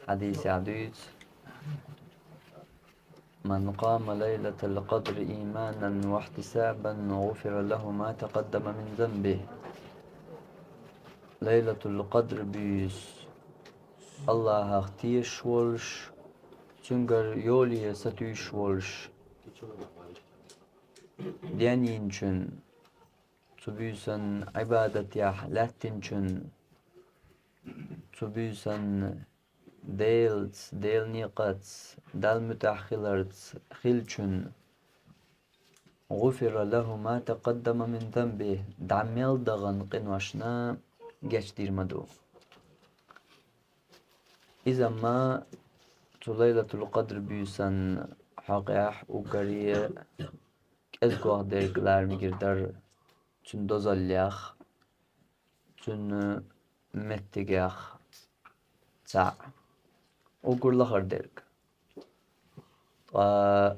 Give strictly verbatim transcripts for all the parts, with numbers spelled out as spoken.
Хьадисехь дуьйцу: «Ман къама лайлатал къадри ийманан ва ихьтисабан, гъуфира лаху ма такъаддама мин занбихь». Лайлатул къадр буьйса Аллахьах тешаш волуш, цуьнгара йоле сатуьйсуш волуш, ден йинчун, цу буьйсан Ӏибадатехь лаьттинчун, цу буьйсан Делаца, Делан некъаца, Далла муьтӀахь хиларца хилчун, гъуфира лаху ма такъаддама мин занбихь, дӀа мел дахана къиношна гечдийр ма ду. Иза ма цу Лайлатул Къадр буьйсан хьокъехь уггаре кӀезгох дерг лара мегар дара, цуьнан дозаллех, цуьнан меттигех цхьаъ, уггар лахара дерг. Ткъа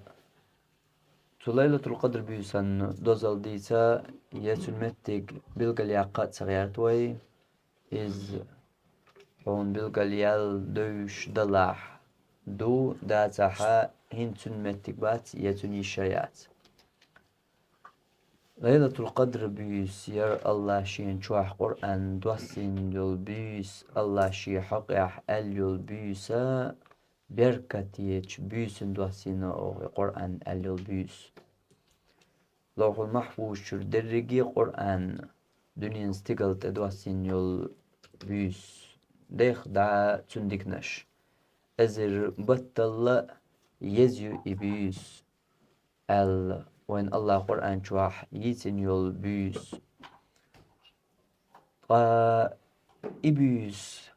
цу Лайлатул Къадр буьйсан дозалла дийца я цуьнан меттиг билгалъяккха а ца гӀерта вай, иза хьуна билгалъяьлла девзаш далахь ду, дацахь а, хӀинца цуьнан меттиг бац я цуьнан йиш а яц. Лайлатул Къадр буьйса яра Аллахь Шена чохь Къуръан доссийна йолу буьйса, Аллахь Шен хьокъехь аьлла йолу буьйса, беркат ечу буьйсана доссийна оха и Къуръан аьлла йолу буьйса. Ловхьул-Махьфуз чуьра дерриге а Къуръан, дуьненан стигала тӀе доссийна йолу буьйса, деха дӀа цуьнан диканаш. Эзар батталла а еза ю и буьйса, аьлла, вайн Аллахь Къуръан чохь йийцина йолу буьйса. Ткъа и буьйса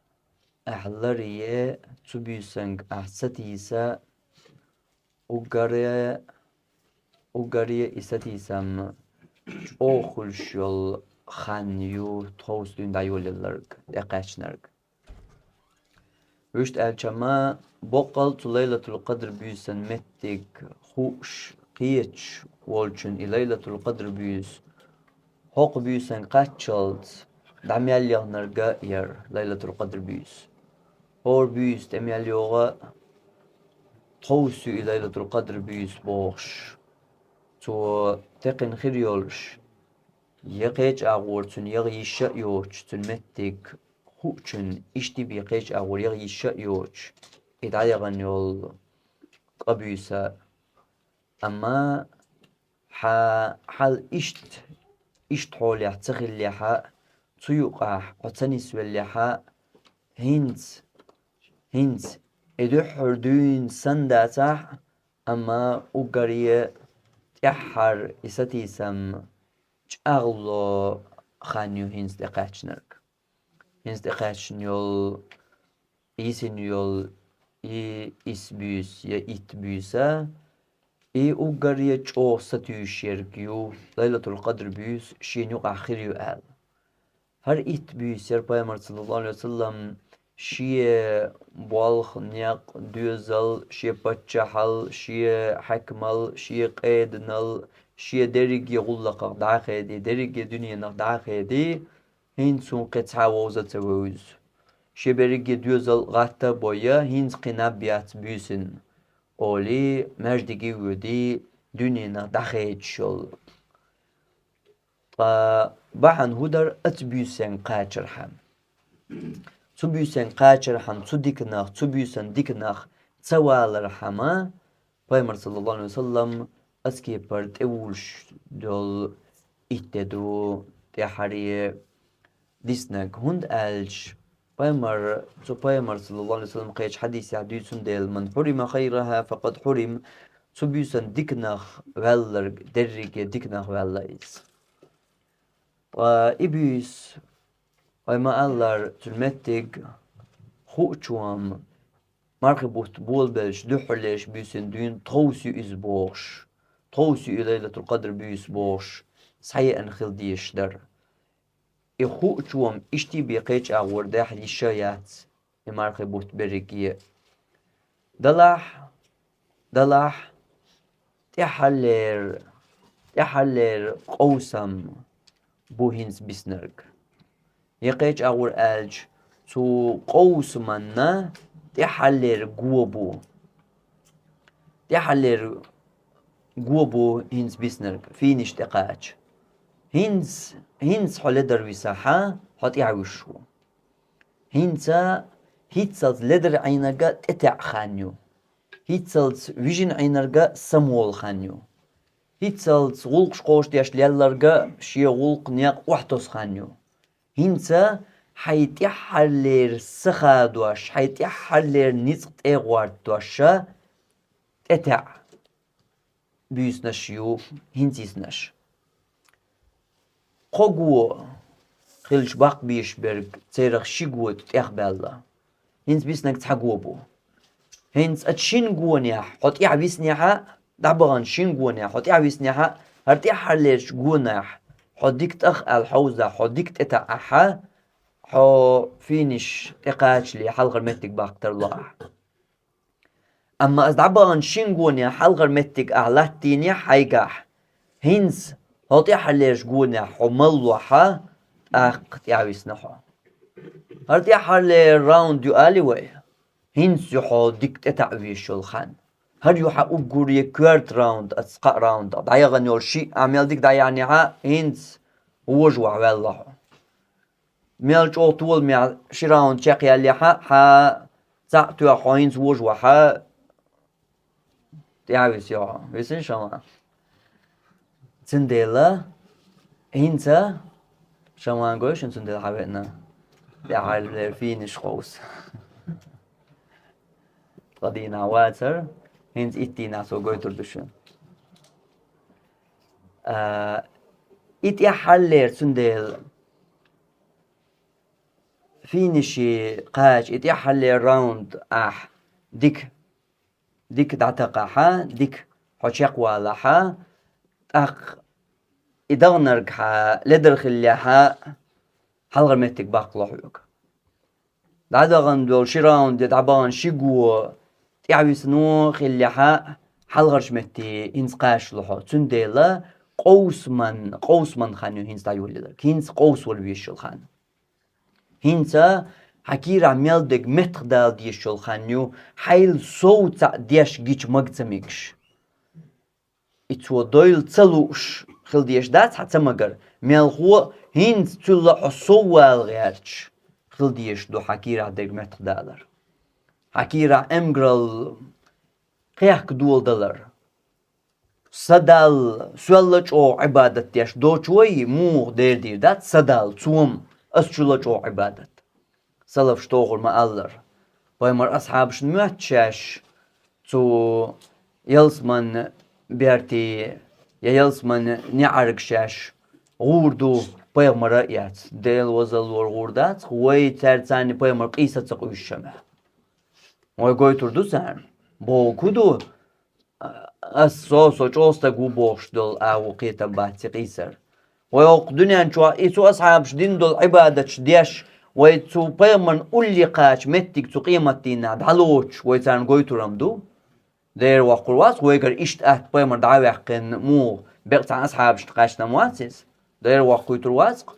ахь ларъе, цу буьйсанга ахь сатийса, уггаре, уггаре и сатийсам чӀогӀа хуьлуш йолу хан ю тховса дуьйна дӀайолаелларг, тӀекхаьчнарг. Вуьшта аьлча ма, боккъал цу Лайлатул Къадр буьйсан меттиг хууш, кхеташ волчун и Лайлатул Къадр буьйса хӀокху буьйсан кхаччалц дӀа мел яханарг а яра Лайлатул Къадр буьйса. ХӀора буьйса тӀе мел йогӀу тховса ю и Лайлатул Къадр буьйса бохуш, цо текхина хир йолуш, я кхечу агӀора цуьнан яха йиш а йоцуш, цуьнан меттиг хуучун иштта бен кхечу агӀора яха йиш а йоцуш, и дӀаяхана йолу къа буьйса. Амма хьан хьал иштта, иштта хьолехь ца хиллехь а, цу юкъахь хьо ца нисвеллехь а, хӀинца, хӀинца и дуьххьара дуьйна санна дацахь а, амма уггаре тӀаьххьара и сатийсам чӀагӀло хан ю хӀинца тӀекхаьчнарг. ХӀинца тӀекхаьчна йолу, йисина йолу и исс буьйса я итт буьйса, и уггаре чӀогӀа сатуьйсуш ерг ю, Лайлатул Къадр буьйса шена юкъахь хир ю аьлла. ХӀара итт буьйса яра Пайхамар, саллаллаху Ӏалайхи ва саллам, шен болх, некъ, доьзал, шен паччахьал, шен хьаькамал, шен къеданал, шен дерриге гӀуллакхах дӀа а хеди, дерриге дуьненах дӀа а хеди, хӀинца хӀун кхин цхьа а вовза а ца вевза. Шен берриге доьзал гӀатта а бойа, хӀинца кхин наб яц буьйсанна, олий, маьждиге а воьдий, дуьненах дӀахедаш йолу. Ткъа бахьана хӀун дара оцу буьйсанга кхачархьама? Цу буьйсанга кхачархьама, цу диканах, цу буьйсан диканах ца валархьама, Пайхамар, саллаллаху Ӏалайхи ва саллам, оцу кепара тӀевуллуш долу итт де ду тӀаьххьара диснарг. ХӀунда аьлча Пайхамар, цу Пайхамар, саллаллаху Ӏалайхи ва саллам, кхечу хьадисехь дуьйцун дела: «Ман хьурима хайрахьа, факъад хьурим». Цу буьйсан диканах ваьлларг дерриге диканах ваьлла иза. Ткъа и буьйса, вай ма-аллара, цуьнан меттиг хуучу-м мархи бутт болабеллачу дуьххьарлерчу буьйсанна дуьйна тховса ю иза бохуш, тховса ю и Лайлатул Къадр буьйса бохуш, схьаеана хила дезаш дара. И хуучу-м иштта бен кхечу агӀор дехьа йиш а яц, и мархи бутт берриге а. Далахь, далахь, тӀаьххьарлера, тӀаьххьарлера къовсам бу хӀинца биснарг. Я кхечу агӀор аьлча, цу къовсаманна тӀаьххьарлера го бу. ТӀаьххьарлера го бу хӀинца биснарг, финиш тӀекхача. ХӀинца, хӀинца хьо ледар висахь, хьо тӀаьхьавуьсуш ву. ХӀинца хӀинццалц ледар Ӏийнарга тӀетаьӀа хан ю. ХӀинццалц вижина Ӏийнарга самавола хан ю. ХӀинццалц гӀуллакхаш кхочушдеш лелларга шен гӀуллакх, некъ охьатосу хан ю. ХӀинца хьайн тӀаьххьарлера са хадош, хьайн тӀаьххьарлера ницкъ тӀегӀортош тӀетаьӀа буьйсанаш ю хӀинца йиснарш. Кхо го хилча баккха безаш берг, церах ши го тӀехбаьлла. ХӀинца биснарг цхьа го бу. ХӀинца оцу шина гонехь хьо тӀаьхьависнехь, дӀабахана шина гонехь хьо тӀаьхьависнехь, хӀара тӀаьххьарлерчу гонехь хьо дика тӀах аьлла хьовзахь, хьо дика тӀетаьӀахь, хьо финиш тӀекхачале хьалхара меттиг баккха тарло ахь. Амма аса дӀабахана шина гонехь хьалхара меттиг ахь латтийнехь хьайгахь, хӀинца хьо тӀаьххьарлерчу гонехь хьо маллохь, тӀаккха тӀаьхьависна хьо. ХӀара тӀаьххьарлера раунд ю али вай? ХӀинца ю хьо дика тӀетаьӀа везаш йолу хан. ХӀара ю хьан уггар я коьрта раунд, аса кхаа раунд дӀаяхана йолу шиъ ахь мел дика дӀаяьхьнехь, хӀинца вожа вахь ваьлла хьо. Мел чӀогӀа толамехь ши раунд чекхъяьллехь, хьан цхьаъ тоьхна хьо хӀинца вожа вахь, тӀаьхьависна ю хьо. Висина шаман? Цундела хӀинца шаман гой шуна, цундела хьан веана тӀаьххьарлера финиш къовса. Ткъа дийнахь вацара, хӀинца итт дийнахь со гойтур ду шуна. А, и тӀаьххьарлера, цундела финише кхача, и тӀаьххьарлера раунд ахь дика, дика дӀатакхахь, дика хьо чекхвалахь, тӀаккха и даханарг хьан ледар хиллехь, хьалхара меттиг баккхало хьоьга. ДӀадахана долу ши раунд я дӀабахана ши го тӀаьхьависна хиллехь, хьалхарчу метте хӀинца кхачало хьо. Цундела къовсаман, къовсаман хан ю хӀинца дӀайолаелларг. ХӀинца къовсавала везаш йолу хан. ХӀинца хьан кийрахь мел дерг меттахдала дезаш йолу хан ю, хьайл сов цхьаъ деш гича мага ца мегаш. И цо дойла ца лууш хила дезаш дац хьан ца магар, мелхо а хӀинца цуьлла хьо сов вала гӀерташ хила дезаш ду хьан кийрахь дерг меттахдалар. Хьан кийрахь эмгарал кхехка доладалар. Са Далла, соьлла чӀогӀа Ӏибадат деш доцуш вай, муха дер дийр дац, Са Далла, цо-м аса чуьлла чӀогӀа Ӏибадат. Салафаш тохур ма-аллара. Пайхамар асхьабашна моьтту шаьш цу ялсаманин бертий я ялсаманин неӀарга шаьш гӀур ду, пайхамара а эцна. Делан вазаллора гӀур дац, вай цаьрца цхьаьна пайхамар къийса ца къуьйсуш ма. Вай гойтур ду царна. Бохург хӀун ду? Ас со, со чӀогӀа стаг ву бохуш долу агӀо кхетам бац и къийсар. Вай хӀокху дуьнен чохь и цу асхьабаша дина долу Ӏибадаташ деш, вай цу пайхамарна улле кхача меттиг цу къематдийнахь дӀалоцуш, вай царна гойтур-м ду. Дера воккхур вац-кх вайгара иштта атта пайхамар дӀа а ваьккхина, муха бекъа цхьана асхьабашна кхаьчна-м вац иза. Дера воккхуьйтур вац-кх.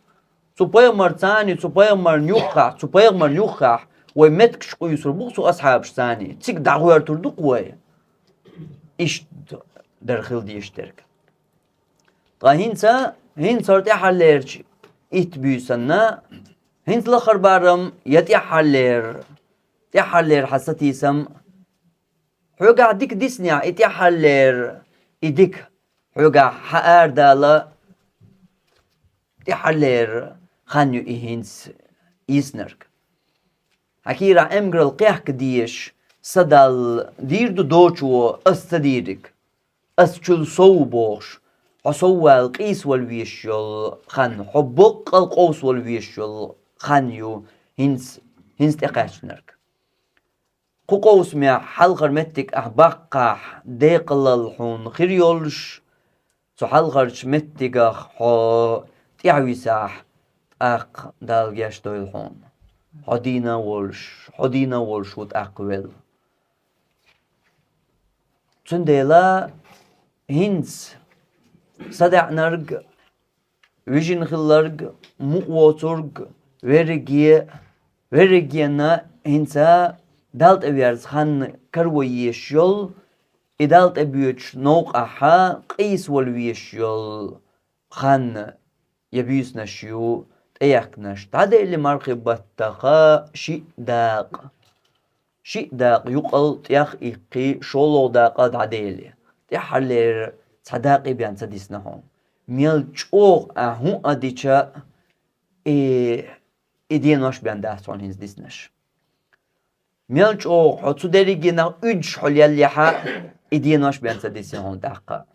Цу пайхамарца цхьаьна, цу пайхамарна юххехь, цу пайхамарна юххехь вай меттигаш къуьйсур бу-кх цу асхьабашца цхьаьна. Цига дӀагӀоьртур ду-кх вай. Иштта дар хила дезаш дерг. Ткъа хӀинца, хӀинца хӀара тӀаьххьарлерчу итт буьйсанна, хӀинца лахара барам я тӀаьххьарлера, тӀаьххьарлера хьан сатийсам, хьоьгахь дика диснехь, и тӀаьххьарлера и дика хьоьгахь хьан арадала, тӀаьххьарлера хан ю и хӀинца йиснарг. Хьан кийрахь эмгарал кхехка дезаш, Са Далла, дийр ду доцуш, аса ца дийриг. Аса чуьлла сов ву бохуш, хьо сов вала къийсавала везаш йолу хан, хьо боккъал къовсавала везаш йолу хан ю хӀинца, хӀинца тӀекхаьчнарг. Кху къовсамехь хьалхара меттиг ахь баккхахь, декъалалла хьуна хир йолуш, цу хьалхарчу меттигах хьо тӀаьхьависахь, тӀаккха Дала гечдойла хьуна. Хьо дийна а волуш, хьо дийна а волуш ву тӀаккха велла. Цундела хӀинца садаӀнарг, вижина хилларг, мукъа воцург, верриге, верригенна хӀинца Далла тӀеверза хан каравала везаш йолу, и Далла тӀебоьдучу новкъахь къийсавала везаш йолу хан я буьйсанаш ю тӀеяхкинарш. ДӀадели мархи баттахь шиъ дакъа. Шиъ дакъа юкъал тӀех иккхий, шолгӀа дакъа дӀадели. ТӀаьххьарлера цхьа дакъа бен ца дисна хьуна. Мел чӀогӀа ахь хӀун а дича, и, и денош бен дац хьуна хӀинца диснарш. Мел чӀогӀа хьо цу дерригенах уьдуш хьо леллехь а, и денош бен ца дисна хьуна тӀаккха.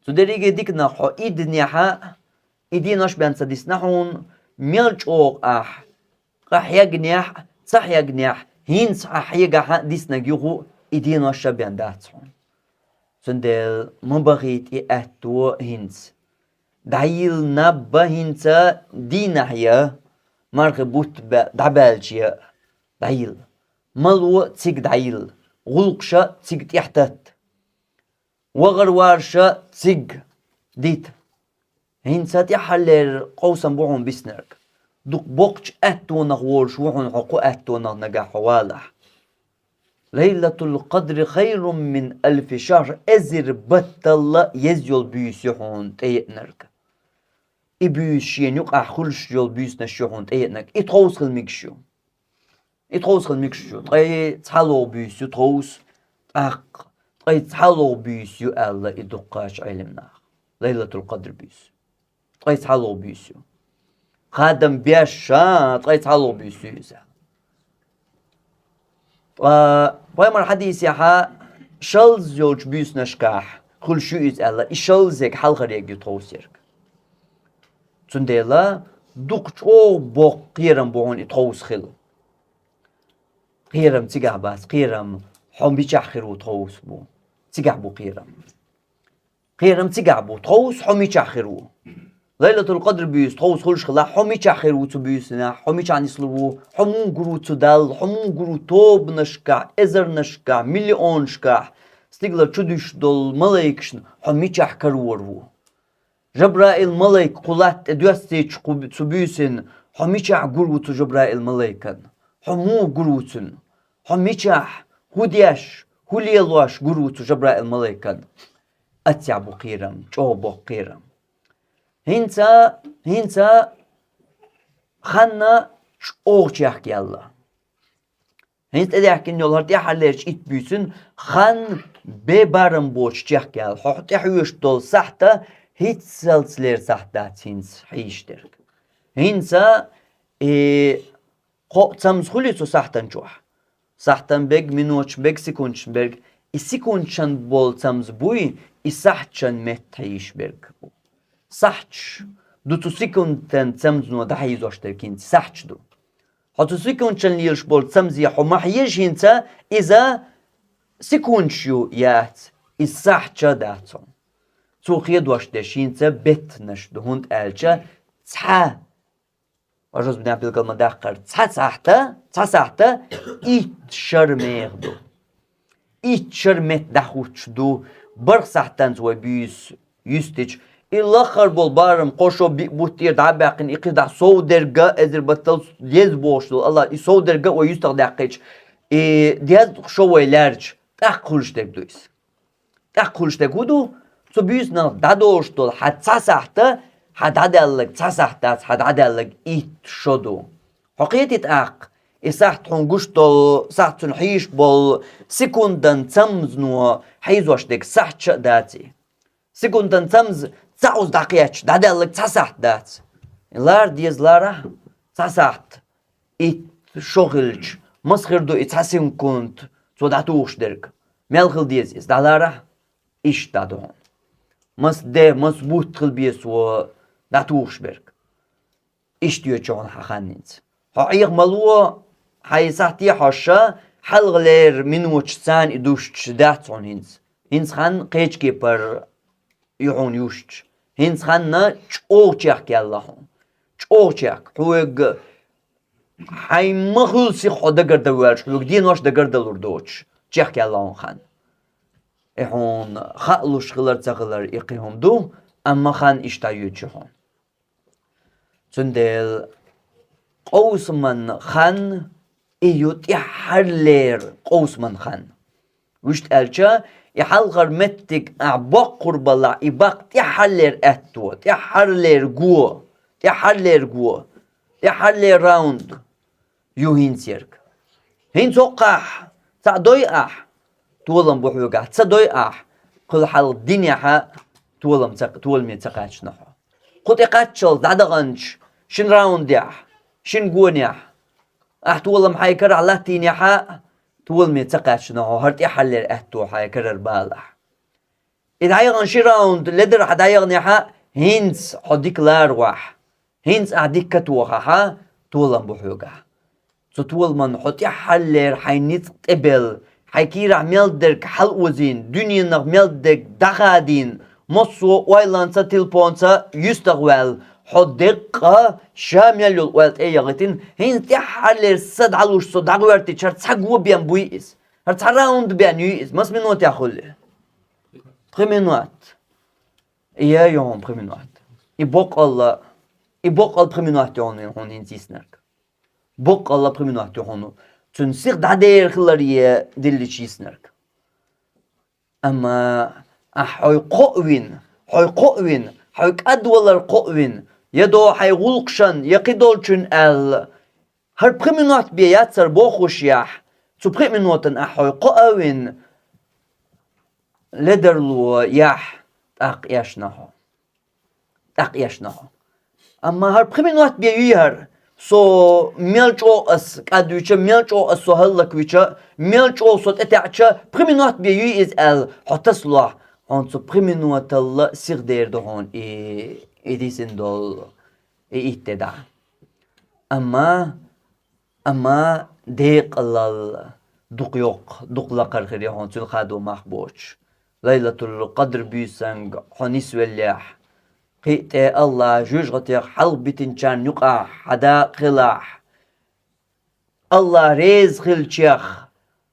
Цу дерриге диканах хьо идинехь а, и денош бен ца дисна хьуна. Мел чӀогӀа ахь къа хьегнехь а, ца хьегнехь а, хӀинца ахь хьегахь а диснарг юха и денош а бен дац хьуна. Цундела ма бахийта и аьтто хӀинца. ДӀайилла наб а хӀинца дийнахь я, мархи бутт бе-, дӀабаьлча я, дӀайилла. Мало а цига дӀайилла, гӀуллакхаш а цига тӀехь татта. ВахарваршаӀ цига дита. ХӀинца тӀаьххьарлера къовсам бу хьуна биснарг. Дукха боккхачу аьттонах волуш ву хьуна хьо кху аьттонах нагахь хьо валахь. Лайлатул-Къадри хайрун мин алфи шахр, эзар батталла еза йолу буьйса ю хьуна тӀееанарг. И буьйса шена юкъахь хуьлуш йолу буьйсанаш ю хьуна тӀееанарг. И тховса хила мегаш ю. И тховса хила мегаш ю. Ткъе цхьалгӀа буьйса ю тховса, тӀаккха ткъе цхьалгӀа буьйса ю аьлла и дуккхачу Ӏеламнаха. Лайлатул-Къадр буьйса. Ткъе цхьалгӀа буьйса ю. Хадам беш а, ткъе цхьалгӀа буьйса ю иза. Ткъа пайхамар хьадисехь шалз йолчу буьйсанашкахь хуьлуш ю иза аьлла, и шалзег хьалхаръерг ю тховсерг. Цундела дукха чӀогӀа боккха кхерам бу хьуна и тховса хила. Кхерам цигахь бац, кхерам хьо мичахь хир ву тховса бу. Цигахь бу кхерам. Кхерам цигахь бу, тховса хьо мичахь хир ву. Лайлатул-Къадр буьйса тховса хуьлуш хилахь, хьо мичахь хир ву цу буьйсанехь, хьо мичахь нислур ву, хьо муха гур ву цу Далла, хьо муха гур ву тобанашкахь, эзарнашкахь, миллионашкахь, стигалара чу дуьсуш долу малайкашна, хьо мичахь карор ву. Жабраил-малайк кху латта тӀе доьссича кху, цу буьйсина, хьо мичахь гур ву цу Жабраил-малайкан? Хьо муха гур ву цунна? Хьо мичахь, хӀун деш, хӀун лелош гур ву цу Жабраил-малайкан? Аццехь бу кхерам, чӀогӀа боккха кхерам. ХӀинца, хӀинца хан чӀогӀа чехка яьлла. ХӀинца тӀедаьхкина йолу хӀара тӀаьххьарлерчу итт буьйсанна хан бен барам боцуш чехка яьлла. Хьо тӀехьоьжуш долу сахьт хӀинццалц леррина сахьт дац хӀинца хьийзаш дерг. ХӀинца и кхо цамза хуьлий цу сахьтан чохь? Сахьтан берг, миноташ берг, секундаш берг. И секундашан болу цамза буй, и сахьташан метта хьийзаш берг бу. Сахьташ ду цу секундашан цамзано дӀахьийзош дерг хӀинца, сахьташ ду. Хьо цу секундашан лелаш болу цамзе хьо ма хьежа хӀинца, иза секундаш ю яц, иза сахьташ дац хьуна. Цо хедош дерш хӀинца беттанаш ду, хӀунда аьлча цхьа, важуз бинан билгал ма-даккхара, цхьа сахьта, цхьа сахьта итт шар меха ду. Итт шар метта дӀахӀуттуш ду, барх сахьтанца вай буьйса юьстича, и лаххара болу барам кхо шо биъ бутт тӀера дӀа а баьккхина, и кхидӀа сов дерг а, эзар баттал еза бохуш долу АллахӀ, и сов дерг а вай юьстах даьккхича, и дезткъа шо вай лаьрча, тӀаккха хуьлуш дерг ду иза. ТӀаккха хуьлуш дерг хӀун ду? Цу буьйсанах дӀадолуш долу хьан цхьа сахьта, хьан дӀадаьлларг цхьа сахьт дац, хьан дӀадаьлларг итт шо ду. Хьо кхетий тӀаккха, и сахьт хьуна гуш долу, сахьт цунна хьийзаш болу секундан цамзано хьийзош дерг сахьташ а дац и. Секундан цамза цхьа уза дӀакхетча, дӀадаьлларг цхьа сахьт дац. Лара деза ларахь, цхьа сахьт итт шо хилча, маса хир ду и цхьа секунд цо дӀатухуш дерг? Мел хила деза иза, дӀаларахь, иштта дӀа ду хьуна. Маса де, маса бутт хила беза цо дӀатухуш берг? Иштта йоьду хьуна хьан хан хӀинца. Хьо Ӏеха ма ло, хьайн сахьте хьожуш, хьалхалера миноташ царна и дуьстуш дац хьуна хӀинца. ХӀинца хан кхечу кепара ю хьуна юьстуш. ХӀинца хан чӀогӀа чехка яьлла хьуна. ЧӀогӀа чехка. Хьоьга хьайн ма хуьлу сиха хьо дагардан воьлча, хьоьга денош дагардалур доцуш чехка яьлла хьуна хан. И хьуна хаалуш хилар ца хилар и кхин хӀума ду, амма хан иштта йоьду хьуна. Цундела къовсаман хан И ю тӀеххьарлера къовсаман хан. Вуьшта аьлча, и хьалхара меттиг ахь боккхур балахь, и бакъ тӀеххьарлера аьтто, тӀеххьарлера го, тӀеххьарлера го, тӀеххьарлера раунд ю хӀинца ерг. ХӀинца хӀокхахь цхьаъ дой ахь, толам бу хьоьгахь, ца дой ахь, кхуьл хьалха динехьа толам ца, толаме ца кхаьчна хьо. Кху тӀе кхаччалц дӀадаханчу шина раундехь, шина гонехь, ахь толам хьайн карахь латтийнехьа, толаме ца кхаьчна хьо, хӀара тӀеххьарлера аьтто хьайн карара балахь. И дӀаяхана ши раунд ледара хьан дӀаяханехьа, хӀинца хьо дика ларвахь, хӀинца ахь дика катохахьа, толам бу хьоьгахь. Цу толаман хьо тӀеххьарлера хьайн ницкъ тӀебелла, хьайн кийрахь мел дерг хьалаозийна, дуьненах мел дерг дӀахадийна, массо а ойланца, телефонца юьстах ваьлла, хьо деккъа ша мел йолу ойла тӀе а яхийтина, хӀинца тӀеххьарлера са дӀалуш со дӀагӀоьртича, хӀара цхьа го бен буй иза? ХӀара цхьа раунд бен юй иза? Маса минотехь хуьлу? Пхи минот. И я ю хьуна пхи минот. И боккъалла, и боккъалла пхи минот ю хьуна, хьуна хӀинца йиснарг. Боккъалла пхи минот ю хьуна. Цуьнан сиха дӀадер хиларе диллича йиснарг. Амма ахь хьой кхоъ вина, хьой кхоъ вина, хьой кӀадвалар кхоъ вина, я до хьайн гӀуллакхашна, я кхидолчунна аьлла, хӀара пхи минот бен яцара бохушехь, цу пхи минотан ахь хьой кхоъ а вина, ледарло яхь, тӀаккха эшна хьо. ТӀаккха эшна хьо. Амма хӀара пхи минот бен юй хӀара, со мел чӀогӀа ас кӀадвича, мел чӀогӀа ас со хӀаллаквича, мел чӀогӀа со тӀетаьӀча, пхи минот бен юй иза аьлла, хьо тасалахь, хьуна цу пхи миноталла сиха дер ду хьуна и, и дисина долу, и итт де дӀа. Амма Амма декъалалла дукха йоккха, дукха лакхара хир ю хьуна цуьнан хадо мах боцуш. Лайлатул-Къадр буьйсанга хьо нисвеллехь, кхин а тӀе АллахӀа жоьжахатех хьалха битинчарна юкъахь хьан дакъа хилахь, АллахӀ реза хилчех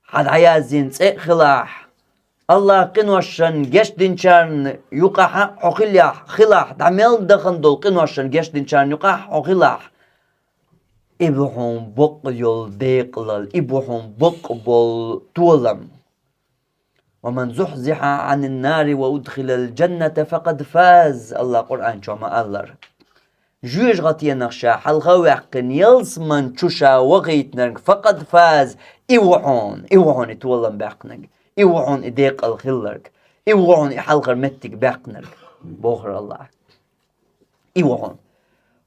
хьан дӀаяздина цӀе а хилахь, АллахӀа къиношна гечдинчарна юкъахь хьо хилахь, хилахь, дӀа мел дахана долу къиношна гечдинчарна юкъахь хьо хилахь, и бу хьуна боккъал йолу декъалалла, и бу хьуна боккъал болу толам. «Ва ман зухьзихьа Ӏанин нари ва удхилал джанната факъад фаз», АллахӀа Къуръан чохь ма-аллара. Жоьжахатенах ша хьалха а ваьккхина, ялсаман чу ша вахийтинарг факъад фаз, и ву хьуна, и ву хьуна и толам баьккхинарг, и ву хьуна и декъал хилларг, и ву хьуна и хьалхара меттиг баьккхинарг, бохура АллахӀа. И ву хьуна.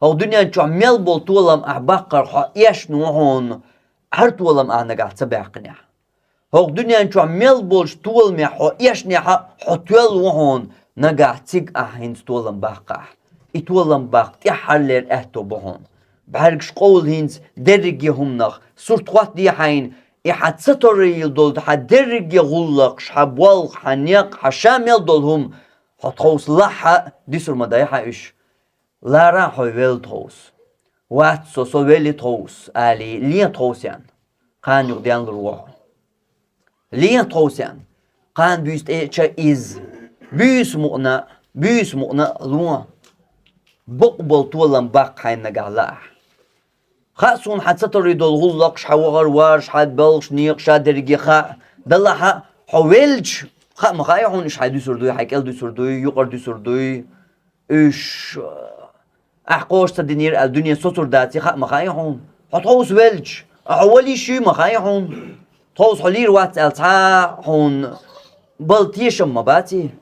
ХӀокху дуьнен чохь мел болу толам ахь баккхарх хьо эшна ву хьуна, хӀара толам ахь нагахь ца баьккхинехь. ХӀокху дуьнен чохь мел болчу толамех хьо эшнехь а, хьо тоьлла ву хьуна, нагахь цига ахь хӀинца толам баккхахь. И толам баккха тӀаьххьарлера аьтто бу хьуна. БӀаьргаш къовла хӀинца дерриге хӀуманах, сурт хӀоттаде хьайна, и хьан ца торийла долу хьан дерриге гӀуллакхаш, хьан болх, хьан некъ, хьан ша мел долу хӀума, хьо тховса лахь а, дуьсур ма дай хьан уьш. Лара хьо велла тховса. Вац со, со велли тховса, алий, лен тховса ян. Кхана юха денлур ву хьо. Лен тховса ян. Кхана буьйса тӀе а ча иза. Буьйса мукъна, буьйса мукъна а лон. Бакъ болу толам баккха хьайна нагахь лаахь. Хаьа суна хьан ца торий долу гӀуллакхаш, хьан вахар, вараш, хьан балхаш, некъаш, ша дерриге хаьа. Далахь а, хьо велча, хаа ма хаьа хьуна, уьш хьайн дуьсур дуй, хьайн кӀел дуьсур дуй, юкъара дуьсур дуй. Уьш, ахь кхоша ца динера аьлла, дуьне соцур даций, хаа ма хаьа хьуна. Хьо тховса велча, ахь хьо вала йиш юй ма хаьа хьуна. Тховса хьо лийр вац аьлла, цхьа хьуна бала тешам ма баций.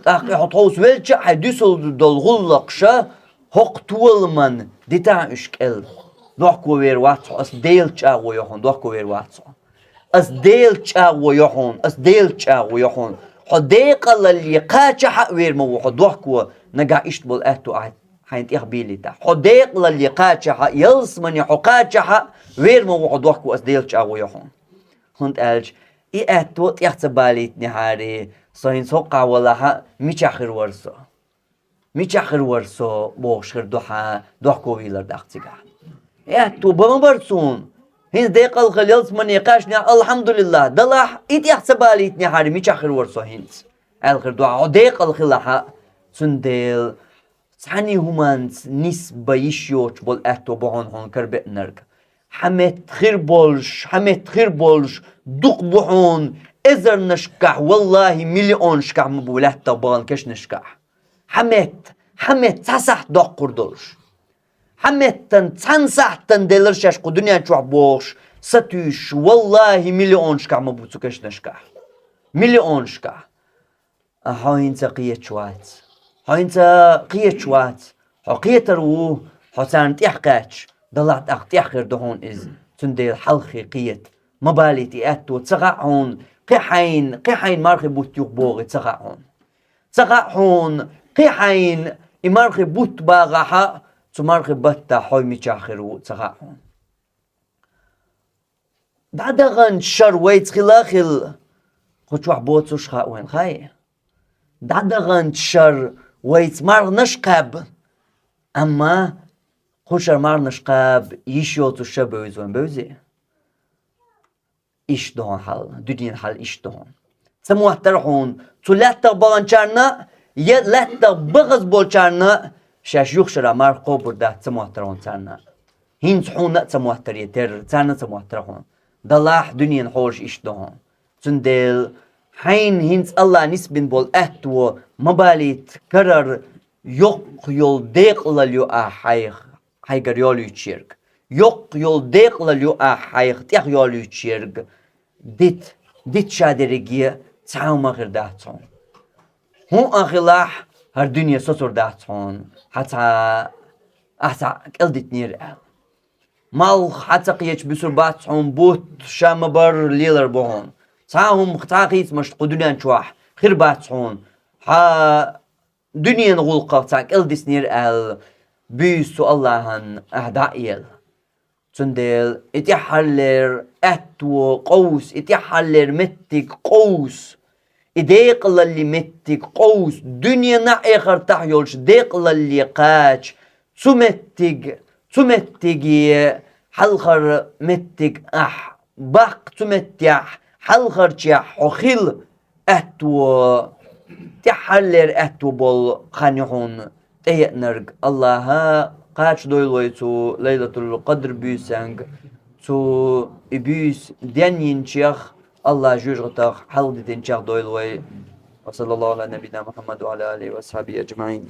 ТӀаккха хьо тховса велча а, хьайн дуьсур долу гӀуллакхаш хӀокху толаман дитахь уьш кӀел. Дохко вер вац хьо, ас Делаца чӀагӀо йо хьуна, дохко вер вац хьо. Ас Делаца чӀагӀо йо хьуна, ас Делаца чӀагӀо йо хьуна. Хьо декъалалле кхачахь а вер ма ву хьо дохко, нагахь иштта болу аьтто ахь хьайна тӀехбийлийтахь. Хьо декъалалле кхачахь а, ялсамане хьо кхачахь а, вер ма ву хьо дохко, ас Делаца чӀагӀо йо хьуна. ХӀунда аьлча и аьтто тӀех ца балийтинехьарий, со хӀинца хӀокхахь валахь а, мичахь хир вара со? Мичахь хир вара со бохуш хир ду хьан дохко вийлар даккха цигахь. Аьтто бан ма бара суна. ХӀинца декъал хила ялсамане кхаьчнехь, алхьамдулиллахӀ, далахь, и тӀех ца балийтинехьарий, мичахь хир вара со хӀинца? Аьлла хир ду хьан, хьо декъал хилахь а, цундела цхьаьна хӀуманца нисбан йиш йоцуш болу аьтто бу хьуна хьуна карабеанарг. Хьаметта хир болуш, хьаметта хир болуш дукха бу хьуна, эзарнашкахь, валлахӀи, миллионашкахь ма бу лаьттах бахана кешнашкахь. Хьаметта, хьаметта цхьа сахьт доккхур долуш. Хьаметтан цхьана сахьтана делира шаьш кху дуьнен чохь бохуш, сатуьйсуш, валлахӀи, миллионашкахь ма бу цу кешнашкахь. Миллионашкахь. А хьо хӀинца кхеташ вац. Хьо хӀинца кхеташ вац. Хьо кхетар ву, хьо царна тӀехь кхаьчча, далахь тӀаккха тӀехь хир ду хьуна иза. Цундела хьалххе кхета. Ма балийта и аьтто, ца хаьа хьуна, кхин хьайна, кхин хьайна мархи бутт юхабогӀий ца хаьа хьуна. Ца хаьа хьуна, кхин хьайна и мархи бутт багӀахь а, цу мархи баттахь хьо мичахь хир ву ца хаьа хьуна. ДӀадаханчу шарахь вайца хила а хилла, кху чохь боцурш хаьа вайна, хаьий? ДӀадаханчу шарахь вайца марханаш кхаьбна, амма кху шарахь марханаш кхаба йиш йоцурш шарахь бевза вайна, бевзий? Иштта ду хьуна хьал, дуьненан хьал иштта ду хьуна. Ца моттара хьуна цу лаьттах баханчарна а, я лаьттах бахаза болчарна а, шаьш юха шарахь марха кхобур дац, ца моттара хьуна царна а. ХӀинца хьуна а ца моттаре терра, царна а ца моттара хьуна. Далахь дуьненан хьолаш иштта ду хьуна. Цундела хьайна хӀинца АллахӀа нисбина болу аьтто ма балийта карара, йоккха йолу декъалалла ю ахь хьайх, хьайгара йолуьйтуш ерг. Йоккха йолу декъалалла ю ахь хьайх тӀехь йолуьйтуш ерг. Дита, дита ша дерриге, цхьа хӀума а хир дац хьуна. ХӀун а хилахь, хӀара дуьне соцур дац хьуна, хьан цхьа, ахь цхьаъ кӀелдитинера аьлла. Малх хьан ца кхеташ буьсур бац хьуна, бутт ша ма-барра лелар бу хьуна. Цхьа а хӀума, цхьа а хийцамаш кху дуьнен чохь хир бац хьуна. Хьан дуьненан гӀуллакхах цхьаъ кӀелдиснера аьлла, буьйса цу АллахӀан ахь дӀа а елла. Цундела и тӀаьххьарлера аьтто къовса, и тӀаьххьарлера меттиг къовса, и декъалалли меттиг къовса, дуьненахь а эхартахь а йолчу декъалалле кхача, цу меттиг, цу меттиге хьалхара меттиг ахь баккха, цу меттехь хьалхарчехь хьо хила аьтто, тӀаьххьарлера аьтто болу хан ю хьуна тӀееанарг. АллахӀа кхачадойла вай цу Лайлатул-Къадр буьйсанга, цу и буьйса денйинчех, АллахӀа жоьжахатех хьалхадитинчех дойла вай. Ва саллаллаху Ӏала набийина Мухьаммад ва Ӏала алихи ва асхьабихи аджмаӀин.